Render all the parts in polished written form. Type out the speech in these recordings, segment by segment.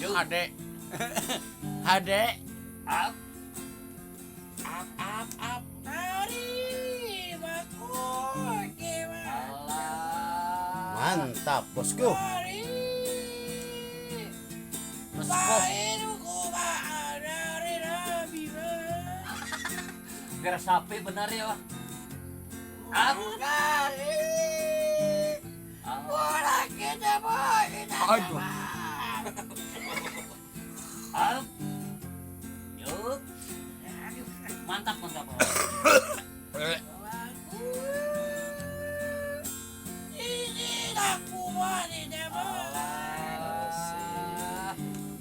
Hade. Hade. Up. Up up up. Alah. Mantap, bosku. Bosku. Gara sapi benar ya, Wah. Up. Alah. Aduh. Up. Yuk. Mantap, mantap. Alah.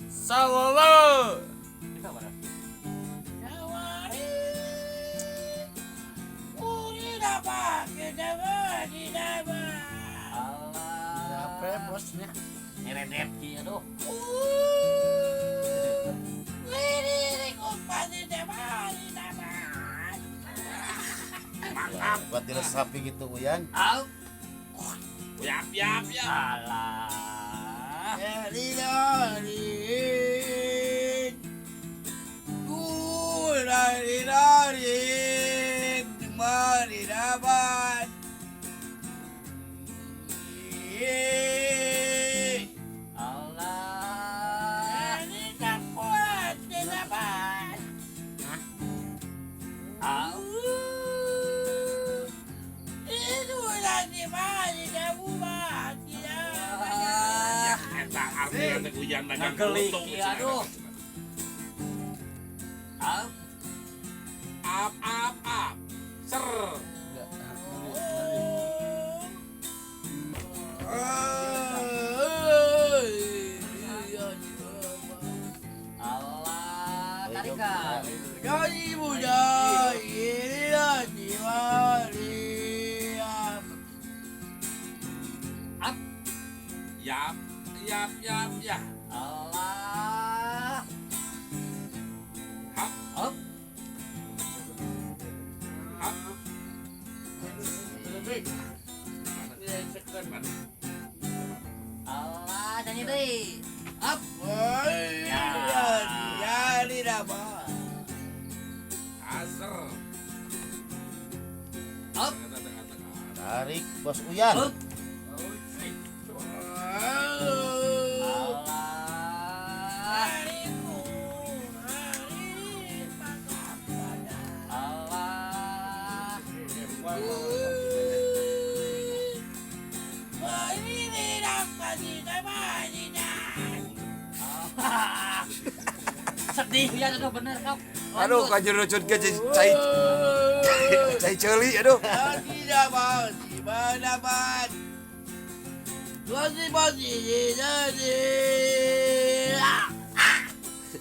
Salala. Kita berapa? Alah. Capek bosnya. Ngeredet ki aduh. Mantap. Buat diresapi gitu, Uyan. Up. Yap yap yap. Alah. Alah. Au. Ya eta artinya teh Uyan dagang Ngegelik, untung. iya, aduh. Up. Up up up. Ser. Alah, tarikan. Up. Yap yap yap ya. Alah. Hap. Up. Hap. Alah, nyanyi deh. Up. Azer. Up. Tarik, Bos Uyan. Up. Alah. Alah. Alah. Sedih ya, aduh bener kau. Aduh, kajerucut ke cai cai ceuli aduh.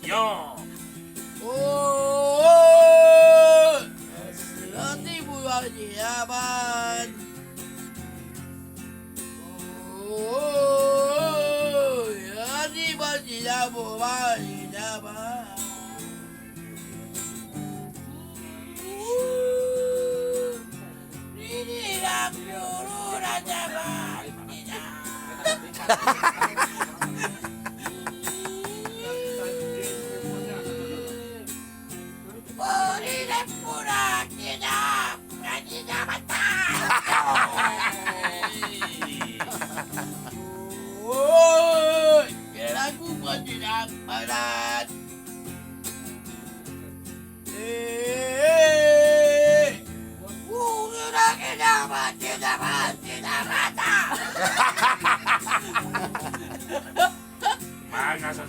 Yo. Mangga sa.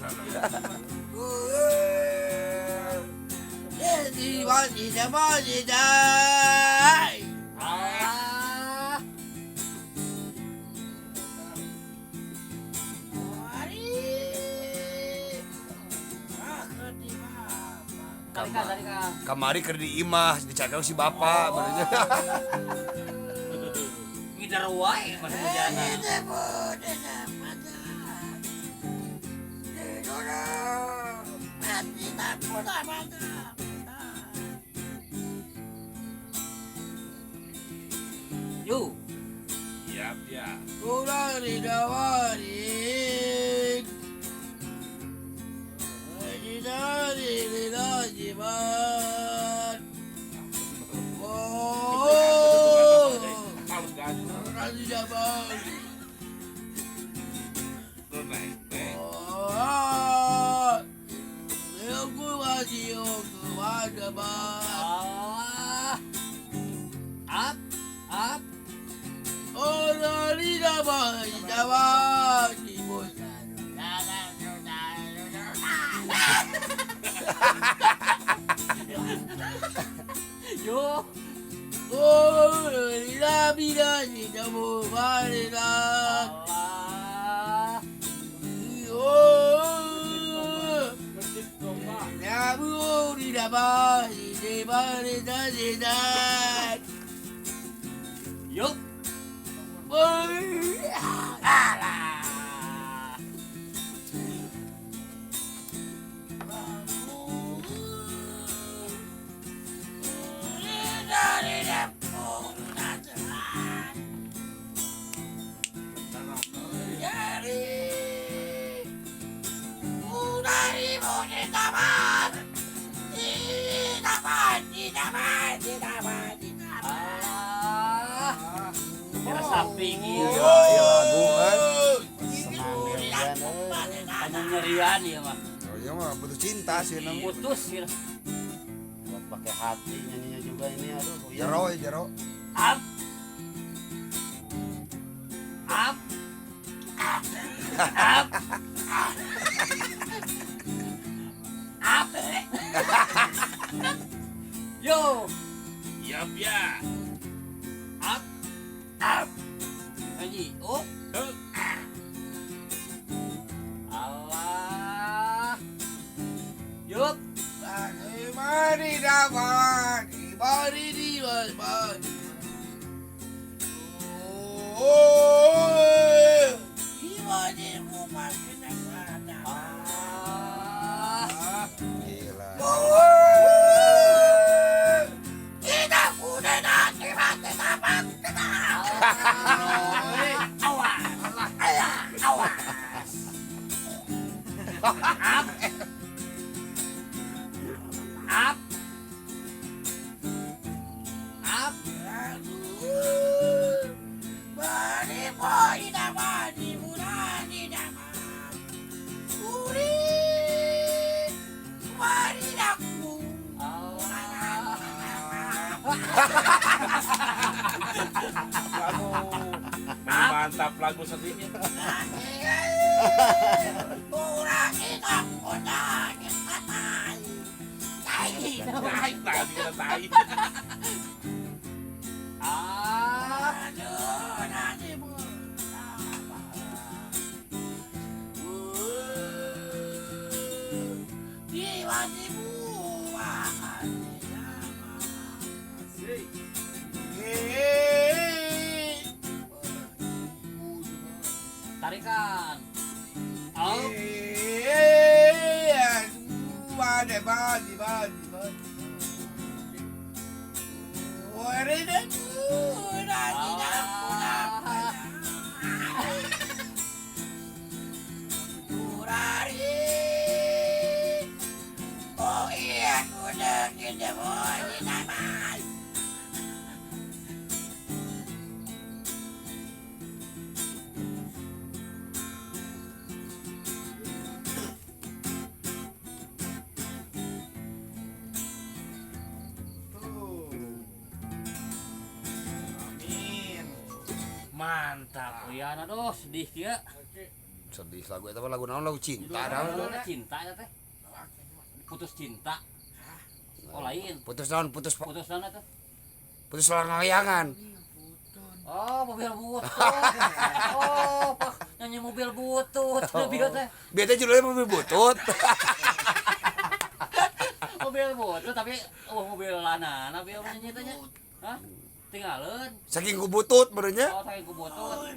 Alah. Tarikan, tarikan. Kamari keur di imah dicakal si bapak barunya. Ngider wae mas Mujana. Yuk. Yap ya. Allah. Yuk. Alah. Ah. Kira sapi gitu. Iya, iya lagu kan. Senang ya Uyan euy. Kamu ngerian ya mah. Oh iya mah putus cinta sih nama. Putus ya. Buat pakai hati nyanyinya juga ini aduh Uyan. Jero ya jero. Up. Up. Up. Up. Yo. Yap ya. Up. Up. Haji. Oh. Allah. Yup. Ah. Gila. Up. Up. Up. Lagu mantap lagu sedihnya. Tai, tadi kena tai. Ah. Tarikan. Up. Amin. Mantap. Uyan aduh sedih ya. Sedih lagu eta mah lagu naon lagu cinta naon. Lagu cinta ya teh. Putus cinta. Oh lain. Putus naon putus Putus naon teh? putus langlayangan. Oh, mobil butut. Oh, pak nyanyi mobil butut. Mobil teh. Biasanya judulnya mobil butut. Mobil butut tapi oh mobil lana, nah mobil nyanyi teh nya. Hah? Tinggalin. Saking ku butut berenya. Oh, saking ku butut.